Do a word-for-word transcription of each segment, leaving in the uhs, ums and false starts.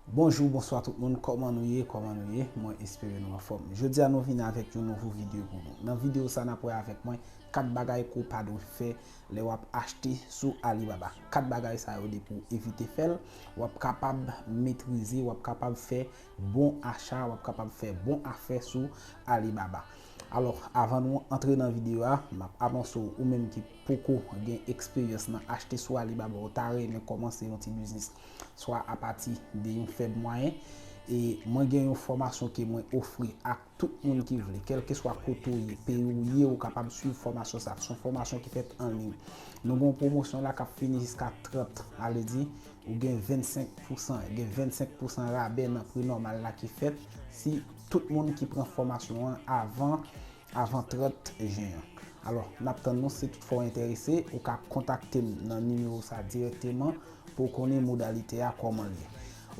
Bonjou, bonswa tout moun, kòman nou ye, kòman nou ye? Mwen espere nou anfòm. Jodi a nou vin avèk yon nouvo videyo pou nou. Nan videyo sa n ap wè avèk mwen kat bagay ke w pa dwe fè lè w ap achte sou Alibaba. Kat bagay sa yo depi w evite fè l, w ap kapab metrize, w ap kapab fè bon acha, w ap kapab fè bon afè sou Alibaba. Alò, avan nou antre nan videyo a, m ap anonse w, ou menm ki poko gen eksperyans nan achte sou Alibaba, ou ta renmen kòmanse yon ti biznis, swa apati de yon fèb mwayen, e mwen gen yon fòmasyon ke mwen ofri ak tout moun ki vle, kèlkeswa kote w ye, peyi w ye, ou kapab swiv fòmasyon sa. Se yon fòmasyon ki fèt an liy. Nou gen yon pwomosyon la k ap fini jiska trant, sa vle di, ou gen vennsenk pousan, gen vennsenk pousan rabè nan pri nòmal la ki fèt si tout moun ki pran fòmasyon an avan, avan trant jen an. Alò, n ap tann nou, si toutfwa w enterese, ou ka kontakte m nan nimewo sa dirèkteman pou w konnen modalite a kòman l ye.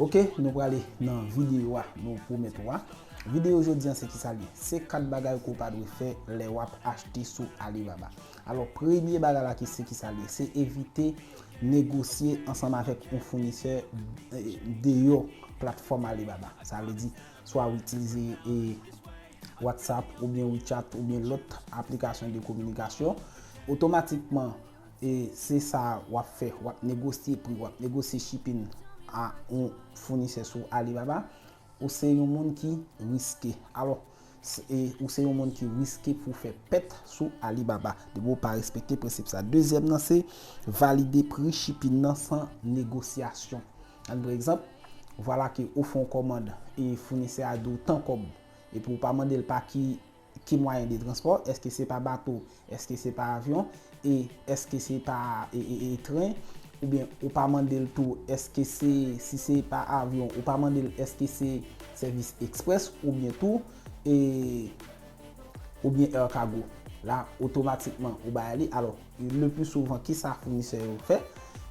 Oke, nou prale nan videyo a nou pwomèt ou a. Videyo jodi an se kisa l ye? Se kat bagay ke w pa dwe fè lè w ap achte sou Alibaba. Alò, premye bagay la ki se kisa l ye? Se evite negosye ansanm avèk yon founisè, eh, deyò platfòm Alibaba. Sa vle di, swa w itilize, eh, WhatsApp oubyen WeChat oubyen lòt aplikasyon de kominikasyon, otomatikman, e se sa w ap fè, w ap negosye pri, w ap negosye shipping a yon founisè sou Alibaba, ou se yon moun ki riske. Alò, s- e ou se yon moun ki riske pou fè pèt sou Alibaba depi w pa respekte prensip sa. Dezyèm nan se valide pri shipping nan san negosyasyon. Ann pran egzanp, vwala ke ou fè yon kòmand e founisè a di w tan kòb, epi w pa mande l pa ki, ki mwayen de transpò, èske se pa bato, èske se pa avyon, e èske se pa, e, e, e tren, oubyen ou pa mande l tou, èske se, si se pa avyon, ou pa mande l èske se sèvis eksprès, oubyen tou, e, oubyen air cargo. La, otomatikman, ou bay li. Alò, le plus souvent, kisa founisè yo fè?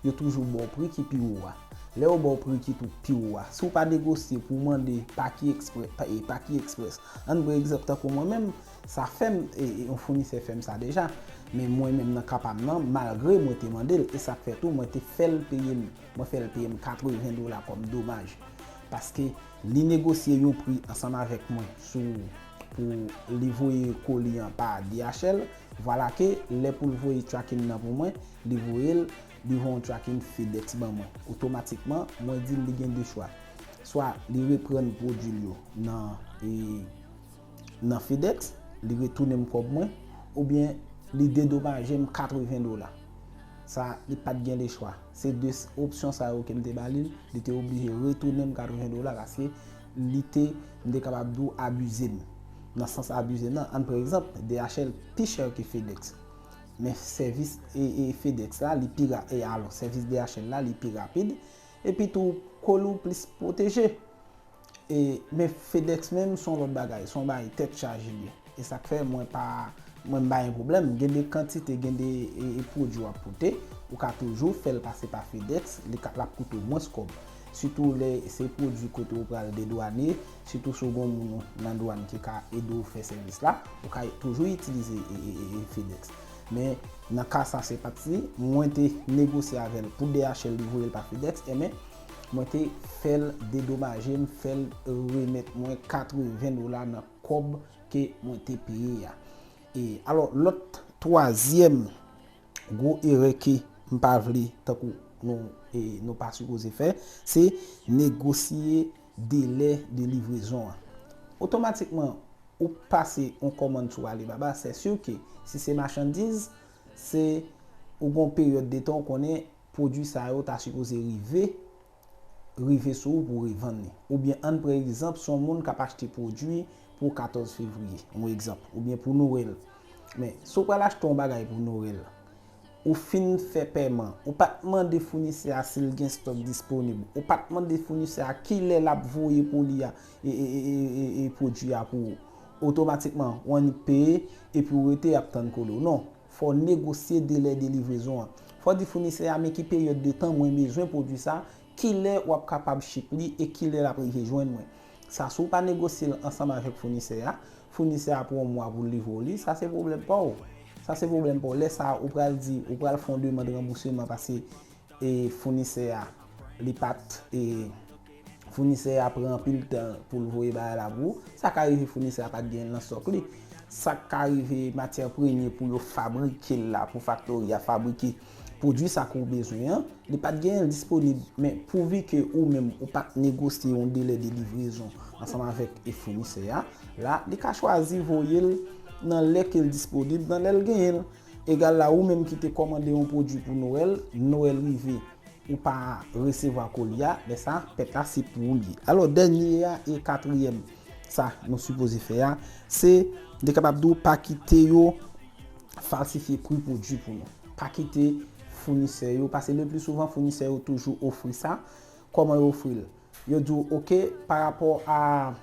Yo toujou ba w pri ki pi wo a. Lè yo ba w pri ki tou pi wo a, si w pa negosye pou w mande pa ki eksprè-, pa, e, pa ki eksprès. Ann pran egzanp tankou mwen menm, sa fè m, e, e, yon founisè fè m sa deja. Men mwen menm nan ka pa m nan, malgre mwen te mande l, e sa k fè tou, mwen te fè l peye m, mwen fè l peye m katreven dola kòm domaj. Paske li negosye yon pri ansanm avèk mwen sou, pou li voye koli an pa D H L. Vwala ke lè pou l voye tracking nan pou mwen, li voye l, li voye yon tracking FedEx ban mwen. Otomatikman, mwen di l li gen de chwa. Swa li reprann pwodui l yo nan, e, nan FedEx, li retounen m kòb mwen, oubyen li dedomaje m katreven dola. Sa, li pa t gen lechwa. Se de s- opsyon sa yo ke m te ba li, li te oblije retounen m katreven dola paske li te, m te kapab di w, abize m. Nan sans abize m nan, ann pran egzanp, D H L pi chè ke FedEx. Men sèvis, e, e, FedEx la, li pi ra-, e alò, sèvis D H L la, li pi rapid. Epi tou, koli w plis pwoteje. E, men FedEx menm, se yon lòt bagay, se yon bagay tèt chaje li ye. E sa k fè mwen pa, mwen m pa gen pwoblèm. Gen de kantite, gen de, e, e, pwodui w ap pote, ou ka toujou fè l pase pa FedEx, li ka, l ap koute w mwens kòb. Sitou lè se pwodui kote ou pral dedwane, sitou si w gen yon moun nan dwàn ki ka ede w fè sèvis la, ou ka toujou itilize, e, e, e, e, FedEx. Men nan ka sa se pa t li, mwen te negosye avè l pou D H L li voye l pa FedEx, enben mwen te fè l dedomaje m, fè l remèt mwen katreven dola nan kòb ke mwen te peye a. E alò, lòt twazyèm gwo erè ke m pa vle, tankou nou, e, nou pa sipoze fè, se negosye delè de livrezon an. Otomatikman, ou pase yon kòmann sou Alibaba, se si ke si se machandiz, se ou gon peryòd de tan ou konnen pwodui sa yo ta sipoze rive, rive sou ou pou revann li. Oubyen, ann pran egzanp, se yon moun k ap achte pwodui pou katòz fevriye, yon egzanp, oubyen pou Nwèl. Men, si w pral achte yon bagay pou Nwèl, ou fin fè pèman, ou pa t mande founisè a si l gen stòk disponib, ou pa t mande founisè a kilè l ap voye koli a, e, e, e, e, e, e pwodui a pou ou. Otomatikman, ou annik peye, epi ou rete ap tann koli w. Non, fò w negosye delè de livrezon an. Fò w di founisè a, men ki peryòd de tan mwen bezwen pwodui sa, kilè w ap kapab ship li e kilè l ap rive jwenn mwen. Sa, si w pa negosye l ansanm avèk founisè a, founisè a pran yon mwa pou l livre w li, sa se pwoblèm pa w. Sa se pwoblèm pa w. Lè sa a, ou pral di, ou pral fè yon demann ranbousman paske, e, founisè a, li pa t, e, Founisè a pran anpil tan pou l voye bagay la pou ou. Sa ka rive founisè a pa t genyen l nan stòk li. Sa ka rive matyè premye pou yo fabrike l la, pou faktori a fabrike pwodui sa ke w bezwen an, li pa t genyen l disponib. Men pouvi ke ou menm ou pa t negosye yon delè de livrezon ansanm avèk e founisè a, la li ka chwazi voye l nan lè ke l disponib, nan lè l genyen l. Egal la ou menm ki te kòmande yon pwodui pou Nwèl, Nwèl rive, ou pa resevwa koli a, lè sa pèt la se pou ou li ye. Alò dènye a e katriyèm sa nou sipoze fè a, se de kapab di w pa kite yo falsifye pri pwodui pou nou. Pa kite founisè yo, paske le pli souvan founisè yo toujou ofri sa. Kòman yo ofri l? Yo di w, oke, pa rapò a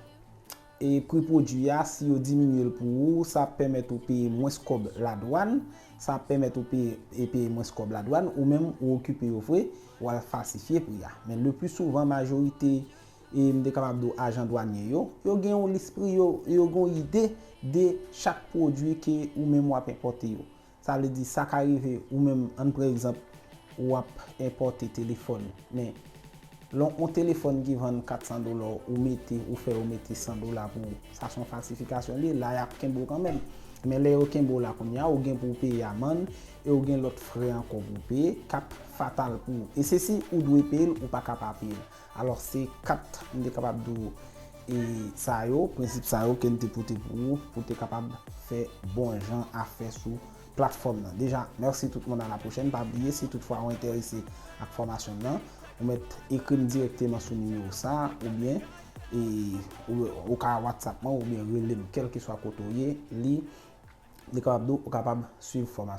e pri pwodui a, si yo diminye l pou ou, sa ap pèmèt ou peye mwens kòb ladwàn, sa ap pèmèt ou peye, e peye mwens kòb ladwàn, ou menm ou okipe yo vre, w al falsifye pri a. Men le pli souvan, majorite, e m te kapab di w ajan dwanye yo, yo gen yon lis pri, yo, yo gen yon ide de chak pwodui ke ou menm w ap enpòte yo. Sa vle di, sa ka rive, ou menm, ann pran egzanp, w ap enpòte telefòn, men lè yon telefòn ki vann kat san dola, ou mete, ou fè yo mete san dola pou ou, sa se yon falsifikasyon li ye, la y ap kenbe w kanmenm. Men lè yo kenbe w la kounye a, ou gen pou w peye amann, e ou gen lòt frè ankò pou w peye, k ap fatal pou ou. E se si ou dwe peye l, ou pa ka pa peye l. Alò, se kat, m te kapab di w, e sa yo, prensip sa yo ke m te pote pou ou, pou w te kapab fè bon jan afè sou platfòm nan. Deja, mèsi tout moun, a la pwochèn. Pa bliye, si toutfwa ou enterese ak fòmasyon nan, ou mèt ekri m dirèkteman sou nimewo sa, oubyen e, ou, ou ka WhatsApp mwen, oubyen rele m, kèlkeswa kote w ye, li, li kapab di w, ou kapab swiv fòmasyon.